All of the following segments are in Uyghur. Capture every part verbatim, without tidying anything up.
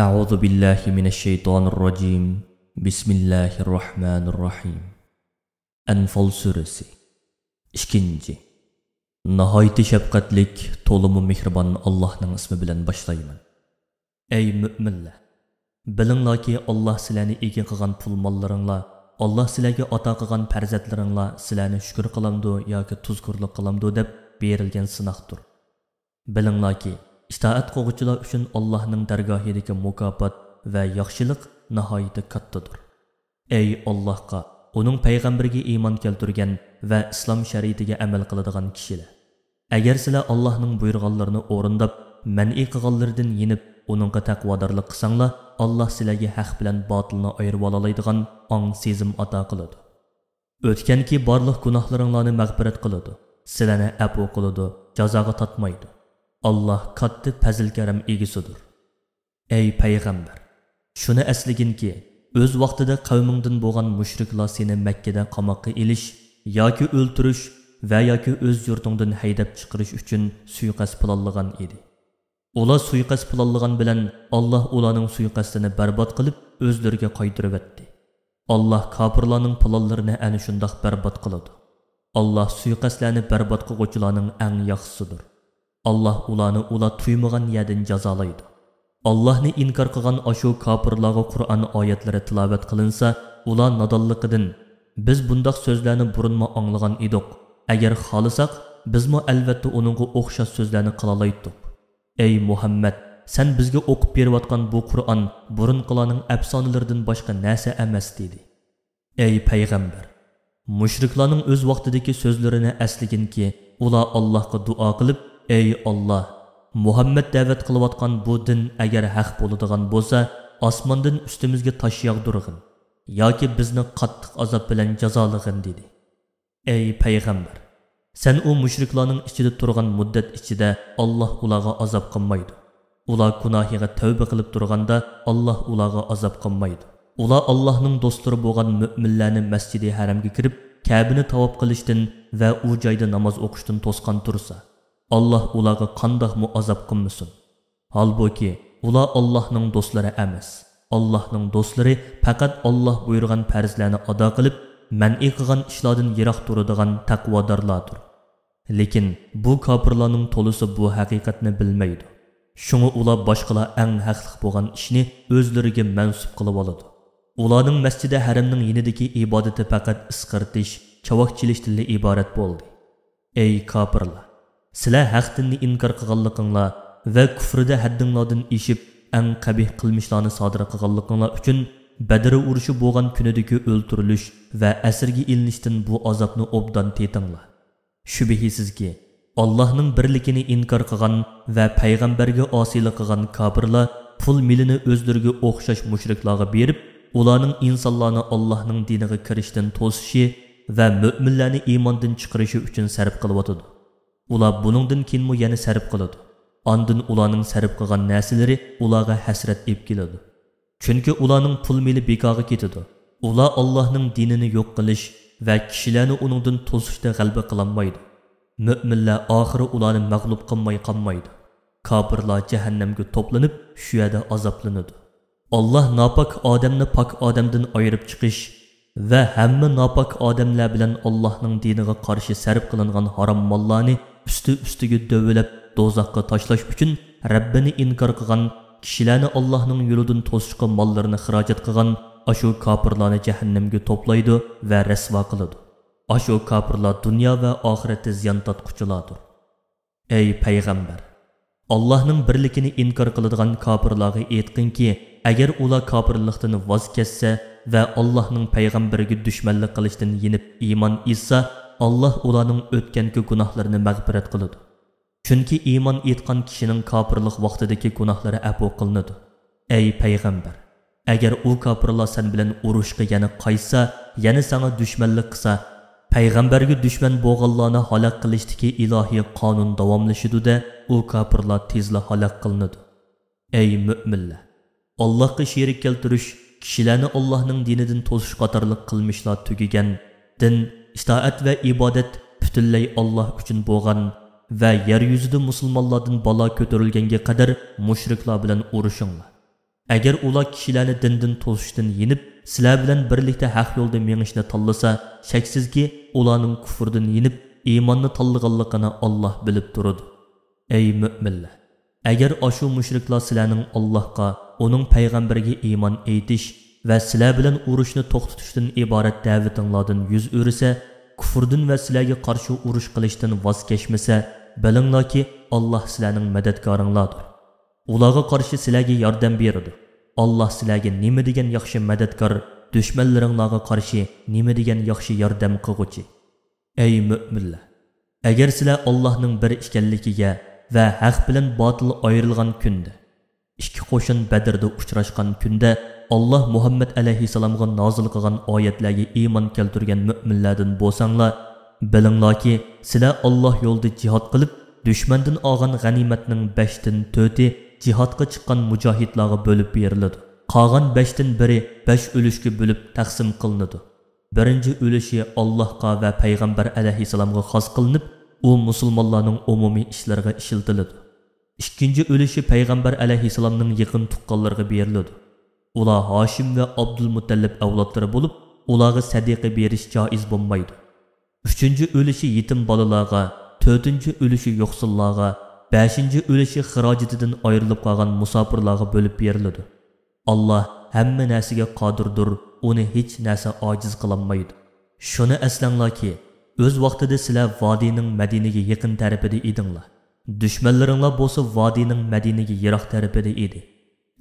أعوذ بالله من الشيطان الرجيم. بسم الله الرحمن الرحيم. ئەنفال سۈرىسى. ئىككىنچى. ناھايىتى شەپقەتلىك، تولىمۇ مېھرىبان ئاللاھنىڭ ئىسمى بىلەن باشلايمەن. ئەي مۆمىنلەر! بىلىڭلاركى، ئاللاھ سىلەرنى ئىگە قىلغان پۇل ماللىرىڭلار، ئاللاھ سىلەرگە ئاتا قىلغان پەرزەنتلىرىڭلار سىلەرنى شۈكۈر قىلامدۇ ياكى تۇزكورلۇق قىلامدۇ دەپ بېرىلگەن سىناقتۇر. بىلىڭلاركى، ئىتائەت قىلغۇچىلار ئۈچۈن ئاللاھنىڭ دەرگاھىدىكى مۇكاپات ۋە ياخشىلىق ناھايىتى كاتتىدۇر. ئەي ئاللاھقا، ئۇنىڭ پەيغەمبىرىگە ئىمان كەلتۈرگەن ۋە ئىسلام شەرىئىتىگە ئەمەل قىلىدىغان كىشىلەر! ئەگەر سىلەر ئاللاھنىڭ بۇيرۇغانلىرىنى ئورۇنداپ، مەنئى قىلغانلىرىدىن يېنىپ، ئۇنىڭغا تەقۋادارلىق قىلساڭلار، ئاللاھ سىلەرگە ھەق بىلەن باتىلنى ئايرىۋالالايدىغان ئاڭ سېزىم ئاتا قىلىدۇ. ئۆتكەنكى بارلىق گۇناھلىرىڭلارنى مەغپىرەت قىلىدۇ، سىلەرنى ئەپۇ قىلىدۇ، جازاغا تارتمايدۇ. ئاللاھ كاتتا پەزىل-كەرەم ئىگىسىدۇر. ئەي پەيغەمبەر! شۇنى ئەسلىگىنكى، ئۆز ۋاقتىدا قەۋمىڭدىن بولغان مۇشرىكلار سېنى مەككىدە قاماققا ئېلىش ياكى ئۆلتۈرۈش ۋە ياكى ئۆز يۇرتۇڭدىن ھەيدەپ چىقىرىش ئۈچۈن سۇيىقەست پىلانلىغان ئىدى. ئۇلار سۇيىقەست پىلانلىغان بىلەن، ئاللاھ ئۇلارنىڭ سۇيىقەستىنى بەربات قىلىپ، ئۆزلىرىگە قايتۇرۇۋەتتى. ئاللاھ كاپىرلارنىڭ پىلانلىرىنى ئەنە شۇنداق بەربات قىلىدۇ. ئاللاھ سۇيىقەستلەرنى بەربات قىلغۇچىلارنىڭ ئەڭ ياخشىسىدۇر. ئاللاھ ئۇلارنى ئۇلار تۇيمىغان يەردىن جازالايدۇ. ئاللاھنى ئىنكار قىلغان ئاشۇ كاپىرلارغا قۇرئان ئايەتلىرى تىلاۋەت قىلىنسا، ئۇلار نادانلىقىدىن، بىز بۇنداق سۆزلەرنى بۇرۇنمۇ ئاڭلىغان ئىدۇق. ئەگەر خالىساق، بىزمۇ ئەلۋەتتە ئۇنىڭغا ئوخشاش سۆزلەرنى قىلالايتتۇق. ئەي مۇھەممەد، سەن بىزگە ئوقۇپ بېرىۋاتقان بۇ قۇرئان بۇرۇنقىلارنىڭ ئەپسانىلىرىدىن باشقا نەرسە ئەمەس، دېدى. ئەي پەيغەمبەر! مۇشرىكلارنىڭ ئۆز ۋاقتىدىكى سۆزلىرىنى ئەسلىگىنكى، ئۇلار ئاللاھقا دۇئا قىلىپ، ئەي ئاللاھ، مۇھەممەد دەۋەت قىلىۋاتقان بۇ دىن ئەگەر ھەق بولىدىغان بولسا، ئاسماندىن ئۈستىمىزگە تاش ياغدۇرغىن ياكى بىزنى قاتتىق ئازاب بىلەن جازالىغىن، دېدى. ئەي پەيغەمبەر! سەن ئۇ مۇشرىكلارنىڭ ئىچىدە تۇرغان مۇددەت ئىچىدە ئاللاھ ئۇلارغا ئازاب قىلمايدۇ. ئۇلار گۇناھىغا تەۋبە قىلىپ تۇرغاندا ئاللاھ ئۇلارغا ئازاب قىلمايدۇ. ئۇلار ئاللاھنىڭ دوستلىرى بولغان مۆمىنلەرنى مەسجىدى ھەرەمگە كىرىپ، كەبىنى تاۋاپ قىلىشتىن ۋە ئۇ جايدا ناماز ئوقۇشتىن توسقان تۇرسا، ئاللاھ ئۇلارغا قانداقمۇ ئازاب قىلمىسۇن؟ ھالبۇكى، ئۇلار ئاللاھنىڭ دوستلىرى ئەمەس. ئاللاھنىڭ دوستلىرى پەقەت ئاللاھ بۇيرۇغان پەرزلەرنى ئادا قىلىپ، مەنئى قىلغان ئىشلاردىن يىراق تۇرىدىغان تەقۋادارلاردۇر. لېكىن بۇ كاپىرلارنىڭ تولىسى بۇ ھەقىقەتنى بىلمەيدۇ. شۇڭا ئۇلار باشقىلار ئەڭ ھەقلىق بولغان ئىشنى ئۆزلىرىگە مەنسۇپ قىلىۋالىدۇ. ئۇلارنىڭ مەسجىدى ھەرەمنىڭ يېنىدىكى ئىبادىتى پەقەت ئىسقىرتىش، چاۋاك چېلىشتىنلا ئىبارەت بولدى. ئەي كاپىرلار! سىلەر ھەق دىننى ئىنكار قىلغانلىقىڭلار ۋە كۇفرىدە ھەددىڭلاردىن ئېشىپ، ئەڭ قەبىھ قىلمىشلارنى سادىر قىلغانلىقىڭلار ئۈچۈن بەدر ئۇرۇشى بولغان كۈنىدىكى ئۆلتۈرۈلۈش ۋە ئەسىرگە ئېلىنىشتىن بۇ ئازابنى ئوبدان تېتىڭلار. شۈبھىسىزكى، ئاللاھنىڭ بىرلىكىنى ئىنكار قىلغان ۋە پەيغەمبەرگە ئاسىيلىق قىلغان كاپىرلار پۇل مېلىنى ئۆزلىرىگە ئوخشاش مۇشرىكلارغا بېرىپ، ئۇلارنىڭ ئىنسانلارنى ئاللاھنىڭ دىنىغا كىرىشتىن توسۇشى ۋە مۆمىنلەرنى ئىماندىن چىقىرىشى ئۈچۈن سەرپ قىلىۋاتىدۇ. ئۇلار بۇنىڭدىن كېيىنمۇ يەنە سەرپ قىلىدۇ. ئاندىن ئۇلارنىڭ سەرپ قىلغان نەرسىلىرى ئۇلارغا ھەسرەت ئېلىپ كېلىدۇ. چۈنكى ئۇلارنىڭ پۇل مېلى بىكارغا كېتىدۇ. ئۇلار ئاللاھنىڭ دىنىنى يوق قىلىش ۋە كىشىلەرنى ئۇنىڭدىن توسۇشتا غەلىبە قىلالمايدۇ. مۆمىنلەر ئاخىرى ئۇلارنى مەغلۇپ قىلماي قالمايدۇ. كاپىرلار جەھەننەمگە توپلىنىپ، شۇ يەردە ئازابلىنىدۇ. ئاللاھ ناپاك ئادەمنى پاك ئادەمدىن ئايرىپ چىقىش ۋە ھەممە ناپاك ئادەملەر بىلەن ئاللاھنىڭ دىنىغا قارشى سەرپ قىلىنغان ھارام ماللارنى ئۈستى-ئۈستىگە دۆۋىلەپ، دوزاخقا تاشلاش ئۈچۈن رەببىنى ئىنكار قىلغان، كىشىلەرنى ئاللاھنىڭ يولىدىن توسۇشقا ماللىرىنى خىراجەت قىلغان ئاشۇ كاپىرلارنى جەھەننەمگە توپلايدۇ ۋە رەسۋا قىلىدۇ. ئاشۇ كاپىرلار دۇنيا ۋە ئاخىرەتتە زىيان تارتقۇچىلاردۇر. ئەي پەيغەمبەر! ئاللاھنىڭ بىرلىكىنى ئىنكار قىلىدىغان كاپىرلارغا ئېيتقىنكى، ئەگەر ئۇلار كاپىرلىقتىن ۋاز كەچسە ۋە ئاللاھنىڭ پەيغەمبىرىگە دۈشمەنلىك قىلىشتىن يېنىپ ئىمان ئېيتسا، ئاللاھ ئۇلارنىڭ ئۆتكەنكى گۇناھلىرىنى مەغپىرەت قىلىدۇ. چۈنكى ئىمان ئېيتقان كىشىنىڭ كاپىرلىق ۋاقتىدىكى گۇناھلىرى ئەپۇ قىلىنىدۇ. ئەي پەيغەمبەر! ئەگەر ئۇ كاپىرلار سەن بىلەن ئۇرۇشقا يەنە قايتسا، يەنە ساڭا دۈشمەنلىك قىلسا، پەيغەمبەرگە دۈشمەن بولغانلارنى ھالاك قىلىشتىكى ئىلاھىي قانۇن داۋاملىشىدۇ-دە، ئۇ كاپىرلار تېزلا ھالاك قىلىنىدۇ. ئەي مۆمىنلەر! ئاللاھقا شېرىك كەلتۈرۈش، كىشىلەرنى ئاللاھنىڭ دىنىدىن توسۇش قاتارلىق قىلمىشلار تۈگىگەن، دىن، ئىتائەت ۋە ئىبادەت پۈتۈنلەي ئاللاھ ئۈچۈن بولغان ۋە يەر يۈزىدە مۇسۇلمانلاردىن بالا كۆتۈرۈلگەنگە قەدەر مۇشرىكلار بىلەن ئۇرۇشۇڭلار. ئەگەر ئۇلار كىشىلەرنى دىندىن توسۇشتىن يېنىپ، سىلەر بىلەن بىرلىكتە ھەق يولدا مېڭىشنى تاللىسا، شەكسىزكى، ئۇلارنىڭ كۇفرىدىن يېنىپ، ئىماننى تاللىغانلىقىنى ئاللاھ بىلىپ تۇرىدۇ. ئەي مۆمىنلەر! ئەگەر ئاشۇ مۇشرىكلار سىلەرنىڭ ئاللاھقا، ئۇنىڭ پەيغەمبىرىگە ئىمان ئېيتىش ۋە سىلەر بىلەن ئۇرۇشنى توختىتىشتىن ئىبارەت دەۋىتىڭلاردىن يۈز ئۆرۈسە، كۇفردىن ۋە سىلەرگە قارشى ئۇرۇش قىلىشتىن ۋاز كەچمىسە، بىلىڭلاركى، ئاللاھ سىلەرنىڭ مەدەتكارىڭلاردۇر. ئۇلارغا قارشى سىلەرگە ياردەم بېرىدۇ. ئاللاھ سىلەرگە نېمە دېگەن ياخشى مەدەتكار، دۈشمەنلىرىڭلارغا قارشى نېمە دېگەن ياخشى ياردەم قىلغۇچى. ئەي مۆمىنلەر! ئەگەر سىلەر ئاللاھنىڭ بىر ئىكەنلىكىگە ۋە ھەق بىلەن باتىل ئايرىلغان كۈندە، ئىككى قوشۇن بەدرىدە ئۇچراشقان كۈندە، ئاللاھ مۇھەممەد ئەلەيھىسسالامغا نازىل قىلغان ئايەتلەرگە ئىمان كەلتۈرگەن مۆمىنلەردىن بولساڭلار، بىلىڭلاركى، سىلەر ئاللاھ يولىدا جىھاد قىلىپ، دۈشمەندىن ئالغان غەنىيمەتنىڭ بەشتىن تۆتى جىھادقا چىققان مۇجاھىدلارغا بۆلۈپ بېرىلىدۇ. قالغان بەشتىن بىرى بەش ئۈلۈشكە بۆلۈپ تەقسىم قىلىنىدۇ. بىرىنچى ئۈلۈشى ئاللاھقا ۋە پەيغەمبەر ئەلەيھىسسالامغا خاس قىلىنىپ، ئۇ مۇسۇلمانلارنىڭ ئومۇمىي ئىشلىرىغا ئىشلىتىلىدۇ. ئىككىنچى ئۈلۈشى پەيغەمبەر ئەلەيھىسسالامنىڭ يېقىن تۇغقانلىرىغا بېرىلىدۇ. ئۇلار ھاشىم ۋە ئابدۇلمۇتەللىپ ئەۋلادلىرى بولۇپ، ئۇلارغا سەدىقە بېرىش جائىز بولمايدۇ. ئۈچىنچى ئۈلۈشى يېتىم بالىلارغا، تۆتىنچى ئۈلۈشى يوقسۇللارغا، بەشىنچى ئۈلۈشى خىراجىتىدىن ئايرىلىپ قالغان مۇساپىرلارغا بۆلۈپ بېرىلىدۇ. ئاللاھ ھەممە نەرسىگە قادىردۇر، ئۇنى ھېچ نەرسە ئاجىز قىلالمايدۇ. شۇنى ئەسلەڭلاركى، ئۆز ۋاقتىدا سىلەر ۋادىنىڭ مەدىنىگە يېقىن تەرىپىدە ئىدىڭلار. دۈشمەنلىرىڭلار بولسا ۋادىنىڭ مەدىنىگە يىراق تەرىپىدە ئىدى.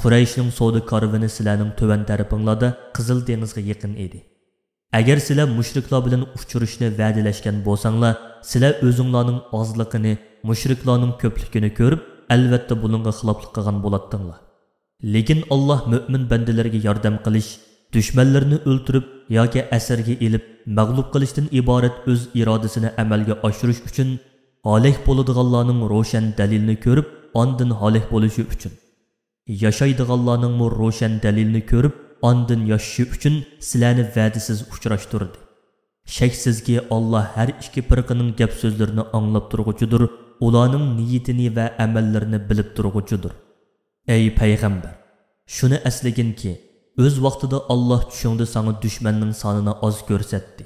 قۇرەيشنىڭ سودا كارۋىنى سىلەرنىڭ تۆۋەن تەرىپىڭلاردا قىزىل دېڭىزغا يېقىن ئىدى. ئەگەر سىلەر مۇشرىكلار بىلەن ئۇچرىشىشنى ۋەدىلەشكەن بولساڭلار، سىلەر ئۆزۈڭلارنىڭ ئازلىقىنى، مۇشرىكلارنىڭ كۆپلۈكىنى كۆرۈپ، ئەلۋەتتە بۇنىڭغا خىلاپلىق قىلغان بولاتتىڭلار. لېكىن ئاللاھ مۆمىن بەندىلىرىگە ياردەم قىلىش، دۈشمەنلىرىنى ئۆلتۈرۈپ ياكى ئەسىرگە ئېلىپ مەغلۇپ قىلىشتىن ئىبارەت ئۆز ئىرادىسىنى ئەمەلگە ئاشۇرۇش ئۈچۈن، ھالاك بولىدىغانلارنىڭ روشەن دەلىلىنى كۆرۈپ، ئاندىن ھالاك بولۇشى ئۈچۈن، ياشايدىغانلارنىڭمۇ روشەن دەلىلىنى كۆرۈپ، ئاندىن ياشىشى ئۈچۈن سىلەرنى ۋەدىسىز ئۇچراشتۇردى. شەكسىزكى، ئاللاھ ھەر ئىككى پىرقىنىڭ گەپ-سۆزلىرىنى ئاڭلاپ تۇرغۇچىدۇر، ئۇلارنىڭ نىيىتىنى ۋە ئەمەللىرىنى بىلىپ تۇرغۇچىدۇر. ئەي پەيغەمبەر! شۇنى ئەسلىگىنكى، ئۆز ۋاقتىدا ئاللاھ چۈشۈڭدە ساڭا دۈشمەننىڭ سانىنى ئاز كۆرسەتتى.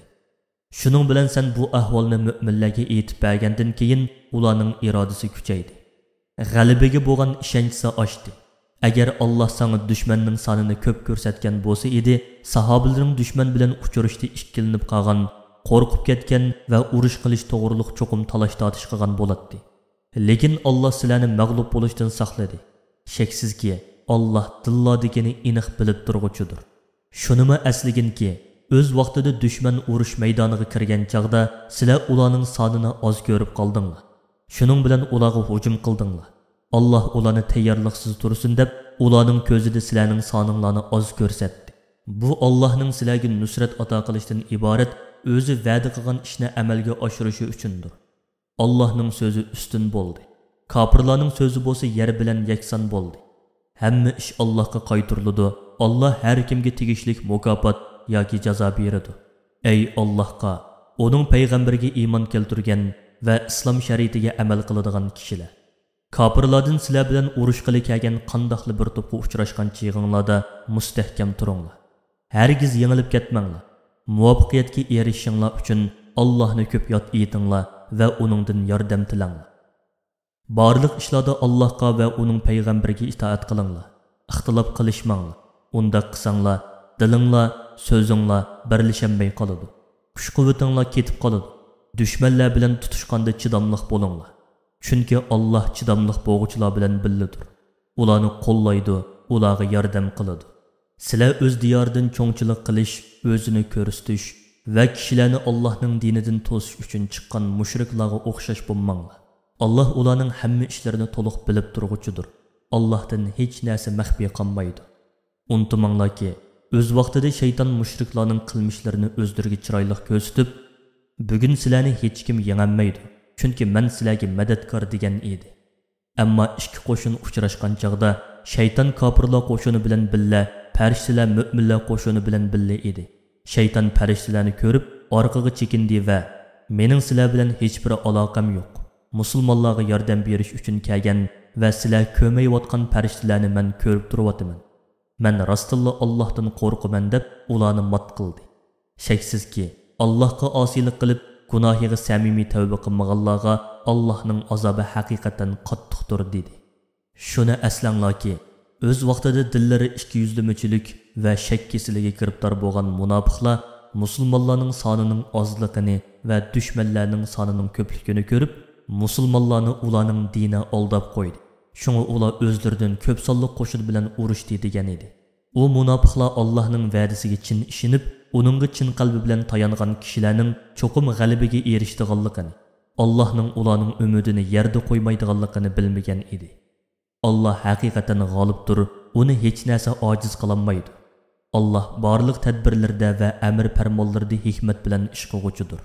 شۇنىڭ بىلەن سەن بۇ ئەھۋالنى مۆمىنلەرگە ئېيتىپ بەرگەندىن كېيىن، ئۇلارنىڭ ئىرادىسى كۈچەيدى. غەلىبىگە بولغان ئىشەنچىسى ئاشتى. ئەگەر ئاللاھ ساڭا دۈشمەننىڭ سانىنى كۆپ كۆرسەتكەن بولسا ئىدى، ساھابىلىرىڭ دۈشمەن بىلەن ئۇچرىشىشتا ئىككىلىنىپ قالغان، قورقۇپ كەتكەن ۋە ئۇرۇش قىلىش توغرۇلۇق چوقۇم تالاش-تارتىش قىلغان بولاتتى. لېكىن ئاللاھ سىلەرنى مەغلۇپ بولۇشتىن ساقلىدى. شەكسىزكى، ئاللاھ دىللاردىكىنى ئېنىق بىلىپ تۇرغۇچىدۇر. شۇنىمۇ ئەسلىگىنكى، ئۆز ۋاقتىدا دۈشمەن ئۇرۇش مەيدانىغا كىرگەن چاغدا سىلەر ئۇلارنىڭ سانىنى ئاز كۆرۈپ قالدىڭلار. شۇنىڭ بىلەن ئۇلارغا ھۇجۇم قىلدىڭلار. ئاللاھ ئۇلارنى تەييارلىقسىز تۇرسۇن دەپ، ئۇلارنىڭ كۆزىدە سىلەرنىڭ سانىڭلارنى ئاز كۆرسەتتى. بۇ ئاللاھنىڭ سىلەرگە نۇسرەت ئاتا قىلىشتىن ئىبارەت ئۆزى ۋەدە قىلغان ئىشنى ئەمەلگە ئاشۇرۇشى ئۈچۈندۇر. ئاللاھنىڭ سۆزى ئۈستۈن بولدى. كاپىرلارنىڭ سۆزى بولسا يەر بىلەن يەكسان بولدى. ھەممە ئىش ئاللاھقا قايتۇرۇلىدۇ. ئاللاھ ھەر كىمگە تېگىشلىك مۇكاپات ياكى جازا بېرىدۇ. ئەي ئاللاھقا، ئۇنىڭ پەيغەمبىرىگە ئىمان كەلتۈرگەن ۋە ئىسلام شەرىئىتىگە ئەمەل قىلىدىغان كىشىلەر! كاپىرلاردىن سىلەر بىلەن ئۇرۇشقىلى كەلگەن قانداقلا بىر توپقا ئۇچراشقان چېغىڭلاردا مۇستەھكەم تۇرۇڭلار. ھەرگىز يېڭىلىپ كەتمەڭلار. مۇۋەپپەقىيەتكە ئېرىشىشىڭلار ئۈچۈن ئاللاھنى كۆپ ياد ئېيتىڭلار ۋە ئۇنىڭدىن ياردەم تىلەڭلار. بارلىق ئىشلاردا ئاللاھقا ۋە ئۇنىڭ پەيغەمبىرىگە ئىتائەت قىلىڭلار. ئىختىلاپ قىلىشماڭلار. ئۇنداق قىلساڭلار، دىلىڭلار، سۆزۈڭلار بىرلىشەلمەي قالىدۇ. كۈچ-قۇۋۋىتىڭلار كېتىپ قالىدۇ. دۈشمەنلەر بىلەن تۇتۇشقاندا چىداملىق بولۇڭلار. چۈنكى ئاللاھ چىداملىق بولغۇچىلار بىلەن بىللىدۇر. ئۇلارنى قوللايدۇ، ئۇلارغا ياردەم قىلىدۇ. سىلەر ئۆز دىيارىدىن چوڭچىلىق قىلىش، ئۆزىنى كۆرسىتىش ۋە كىشىلەرنى ئاللاھنىڭ دىنىدىن توسۇش ئۈچۈن چىققان مۇشرىكلارغا ئوخشاش بولماڭلار. ئاللاھ ئۇلارنىڭ ھەممە ئىشلىرىنى تولۇق بىلىپ تۇرغۇچىدۇر. ئاللاھتىن ھېچ نەرسە مەخپىي قالمايدۇ. ئۇنتۇماڭلاركى، ئۆز ۋاقتىدا شەيتان مۇشرىكلارنىڭ قىلمىشلىرىنى ئۆزلىرىگە چىرايلىق كۆرسىتىپ، بۈگۈن سىلەرنى ھېچكىم يېڭەلمەيدۇ، چۈنكى مەن سىلەرگە مەدەتكار دېگەن ئىدى. ئەمما ئىككى قوشۇن ئۇچراشقان چاغدا شەيتان كاپىرلار قوشۇنى بىلەن بىللە، پەرىشتىلەر مۆمىنلەر قوشۇنى بىلەن بىللە ئىدى. شەيتان پەرىشتىلەرنى كۆرۈپ ئارقىغا چېكىندى ۋە مېنىڭ سىلەر بىلەن ھېچبىر ئالاقەم يوق. مۇسۇلمانلارغا ياردەم بېرىش ئۈچۈن كەلگەن ۋە سىلەر كۆرمەيۋاتقان پەرىشتىلەرنى مەن كۆرۈپ تۇرۇۋاتىمەن. مەن راستتىنلا ئاللاھتىن قورقىمەن دەپ ئۇلارنى مات قىلدى. شەكسىزكى، ئاللاھقا ئاسىيلىق قىلىپ، گۇناھىغا سەمىمىي تەۋبە قىلمىغانلارغا ئاللاھنىڭ ئازابى ھەقىقەتەن قاتتىقتۇر، دېدى. شۇنى ئەسلەڭلاركى، ئۆز ۋاقتىدا دىللىرى ئىككى يۈزلىمىچىلىك ۋە شەك كېسىلىگە گىرىپتار بولغان مۇناپىقلار مۇسۇلمانلارنىڭ سانىنىڭ ئازلىقىنى ۋە دۈشمەنلەرنىڭ سانىنىڭ كۆپلۈكىنى كۆرۈپ، مۇسۇلمانلارنى ئۇلارنىڭ دىنى ئالداپ قويدى. شۇڭا ئۇلار ئۆزلىرىدىن كۆپ سانلىق قوشۇن بىلەن ئۇرۇشتى، دېگەن ئىدى. ئۇ مۇناپىقلار ئاللاھنىڭ ۋەدىسىگە چىن ئىشىنىپ، ئۇنىڭغا چىن قەلبى بىلەن تايانغان كىشىلەرنىڭ چوقۇم غەلىبىگە ئېرىشىدىغانلىقىنى، ئاللاھنىڭ ئۇلارنىڭ ئۈمىدىنى يەردە قويمايدىغانلىقىنى بىلمىگەن ئىدى. ئاللاھ ھەقىقەتەن غالىبتۇر، ئۇنى ھېچ نەرسە ئاجىز قىلالمايدۇ. ئاللاھ بارلىق تەدبىرلىرىدە ۋە ئەمر پەرمانلىرىدا ھېكمەت بىلەن ئىش قىلغۇچىدۇر.